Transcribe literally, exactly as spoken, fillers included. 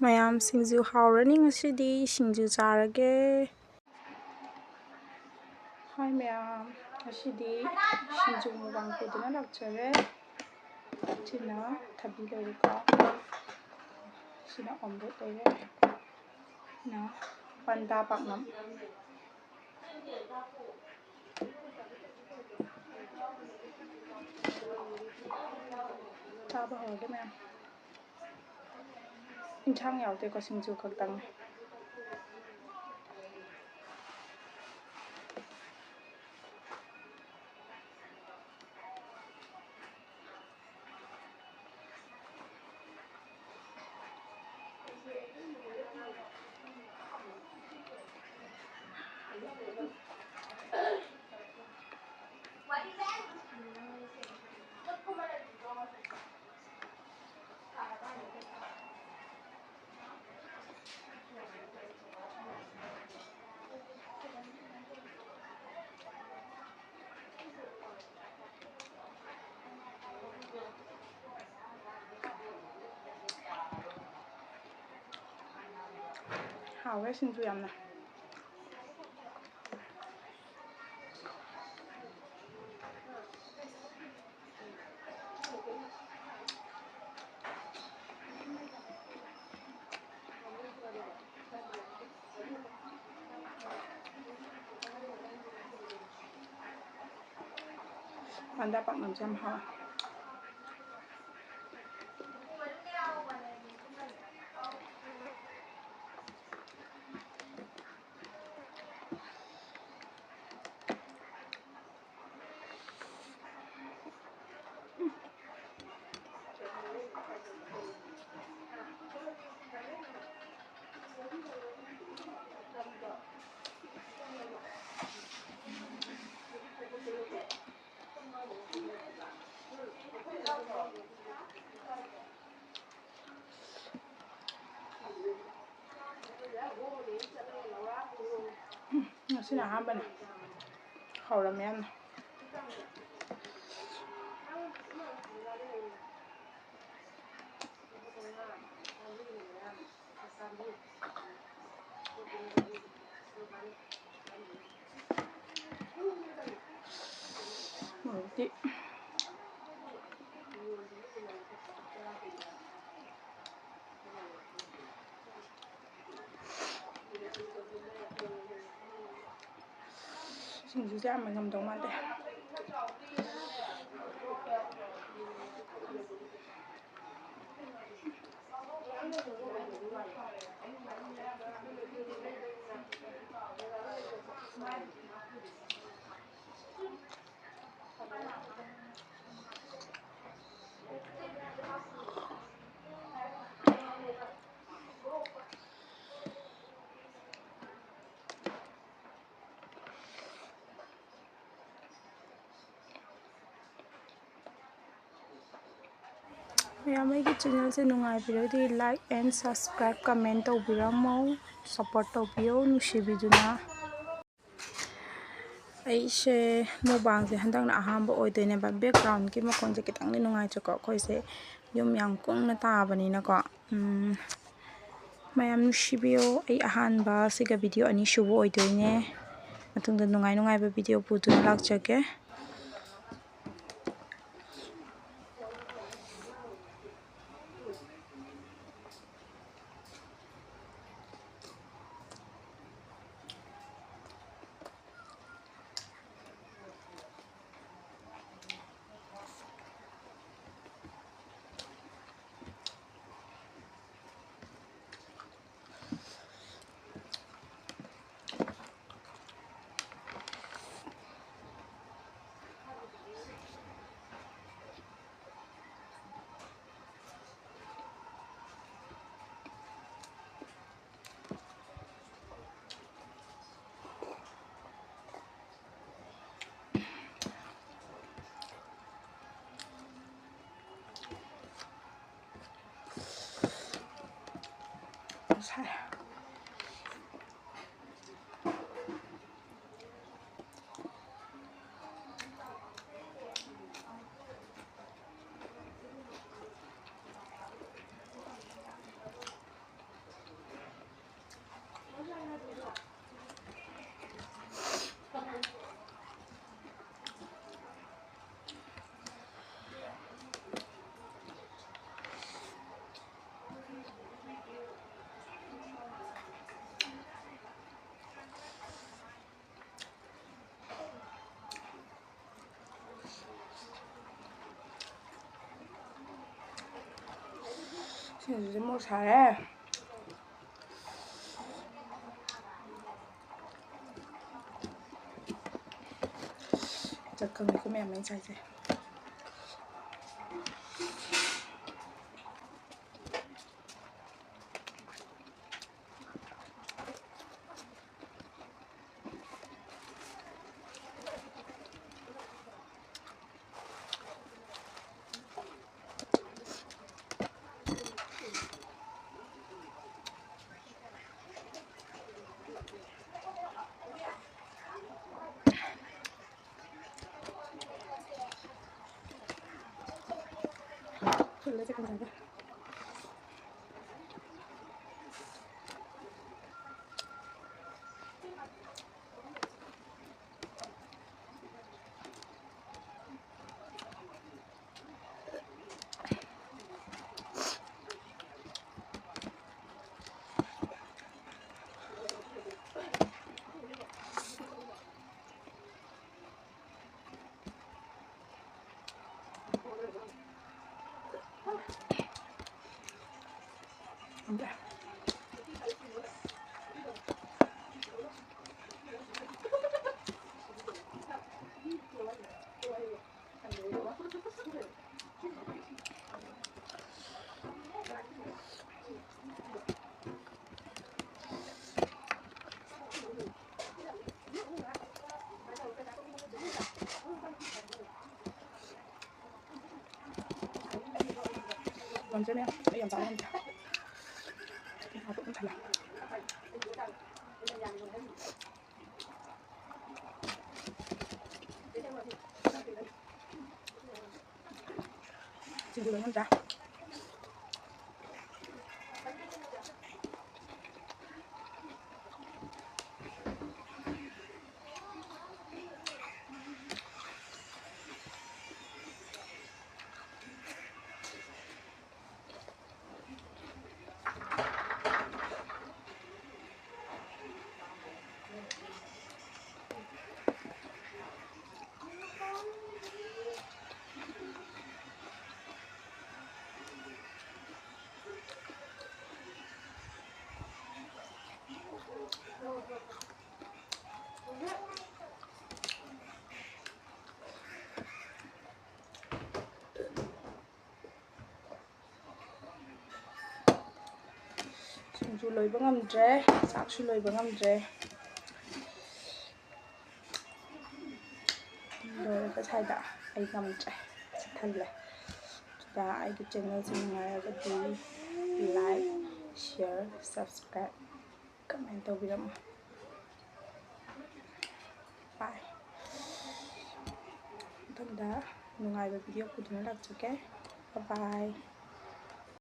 ꯃꯌꯥꯝ ꯁꯤꯡꯖꯨ ꯍꯥꯎꯔꯅꯤ ꯉꯁꯤꯗꯤ꯫ ꯁꯤꯡꯖꯨ ꯆꯥꯔꯒꯦ꯫ ꯍꯥꯏ ꯃꯌꯥꯝ, ꯉꯁꯤꯗꯤ ꯁꯤꯡꯖꯨ ꯃꯨꯛꯕꯥꯡ ꯄꯨꯗꯨꯅ ꯂꯥꯛꯆꯔꯦ꯫ ꯁꯤꯅ ꯊꯕꯤ ꯂꯩꯔꯦꯀꯣ꯫ ꯁꯤꯅ omelette ꯂꯩꯔꯦ꯫ ꯁꯤꯅ ꯄꯟꯗꯥ ꯄꯥꯛꯅꯝ꯫ ꯆꯥꯕ ꯍꯧꯔꯒꯦ ꯃꯌꯥꯝ꯫ ꯏꯟꯁꯥꯡ ꯌꯥꯎꯗꯦꯀꯣ, ꯁꯤꯡꯖꯨ ꯈꯛꯇꯪꯅꯦ꯫ ꯍꯥꯎꯋꯦ ꯁꯤꯡꯖꯨ ꯌꯥꯝꯅ꯫ ꯄꯟꯗꯥ ꯄꯥꯛꯅꯝꯁꯦ ꯌꯥꯝ ꯍꯥꯎꯋꯦ꯫ ꯎꯝ, ꯉꯁꯤꯅ ꯑꯍꯥꯟꯕꯅꯦ꯫ ꯍꯥꯎꯔꯝꯃꯦ ꯌꯥꯝꯅ꯫ ꯃꯣꯔꯣꯛꯇꯤ ꯁꯤꯡꯖꯨꯁꯦ ꯌꯥꯝ ꯉꯝꯗꯧ ꯃꯥꯟꯗꯦ꯫ ꯃꯌꯥꯝ ꯑꯩꯒꯤ ꯆꯦꯅꯦꯜꯁꯦ ꯅꯨꯡꯉꯥꯏꯕꯤꯔꯒꯗꯤ like and subscribe, comment ꯇꯧꯕꯤꯔꯝꯃꯣ, support ꯇꯧꯕꯤꯌꯣ ꯅꯨꯡꯁꯤꯕꯤꯗꯨꯅ꯫ ꯑꯩꯁꯦ ꯃꯨꯛꯕꯥꯡꯁꯦ ꯍꯟꯗꯛꯅ ꯑꯍꯥꯟꯕ ꯑꯣꯏꯗꯣꯏꯅꯦꯕ꯫ Backgroundꯀꯤ ꯃꯈꯣꯟꯁꯦ ꯈꯤꯇꯪꯗꯤ ꯅꯨꯡꯉꯥꯏꯇ꯭ꯔꯦꯀꯣ, ꯑꯩꯈꯣꯏꯁꯦ ꯌꯨꯝ ꯌꯥꯝ ꯀꯨꯡꯅ ꯇꯥꯕꯅꯤꯅꯀꯣ꯫ ꯎꯝ, ꯃꯌꯥꯝ ꯅꯨꯡꯁꯤꯕꯤꯌꯣ꯫ ꯑꯩ ꯑꯍꯥꯟꯕ ꯁꯤꯒ video ꯑꯅꯤꯁꯨꯕ ꯑꯣꯏꯗꯣꯏꯅꯦ꯫ ꯃꯇꯨꯡꯗ ꯅꯨꯡꯉꯥꯏ ꯅꯨꯡꯉꯥꯏꯕ video ꯄꯨꯗꯨꯅ ꯂꯥꯛꯆꯒꯦ꯫ ꯁꯤꯡꯖꯨꯁꯦ ꯃꯣꯔꯣꯛ ꯁꯥꯔꯦ꯫ ꯆꯠꯈꯪꯅꯤꯀꯣ ꯃꯌꯥꯝ ꯑꯩꯅ ꯆꯥꯏꯁꯦ꯫ ꯉꯝꯗ꯭ꯔꯦ ꯃꯌꯥꯝ, ꯑꯩ ꯌꯥꯝ ꯆꯥꯕ ꯉꯝꯗ꯭ꯔꯦ꯫ ꯉꯥꯇꯣꯛ ꯑꯗꯨꯝ ꯊꯜꯂꯦ꯫ ꯁꯤꯡꯖꯨ ꯂꯣꯏ ꯉꯝꯗ꯭ꯔꯥ? ꯁꯤꯡꯖꯨ ꯂꯣꯏꯕ ꯉꯝꯗ꯭ꯔꯦ, ꯆꯥꯛꯁꯨ ꯂꯣꯏꯕ ꯉꯝꯗ꯭ꯔꯦ꯫ ꯂꯣꯏꯔꯒ ꯁ꯭ꯋꯥꯏꯗ ꯑꯩ ꯉꯝꯗ꯭ꯔꯦ, ꯄꯤꯛ ꯊꯜꯂꯦ꯫ ꯑꯗꯨꯗ ꯑꯩꯒꯤ ꯆꯦꯅꯦꯜꯁꯦ ꯅꯨꯡꯉꯥꯏꯔꯒꯗꯤ like, share, subscribe, comment ꯇꯧꯕꯤꯔꯝꯃꯣ꯫ Bye꯫ ꯃꯊꯪꯗ ꯅꯨꯡꯉꯥꯏꯕ ꯚꯤꯗꯤꯑꯣ ꯄꯨꯗꯨꯅ ꯂꯥꯛꯆꯒꯦ꯫ Bye bye꯫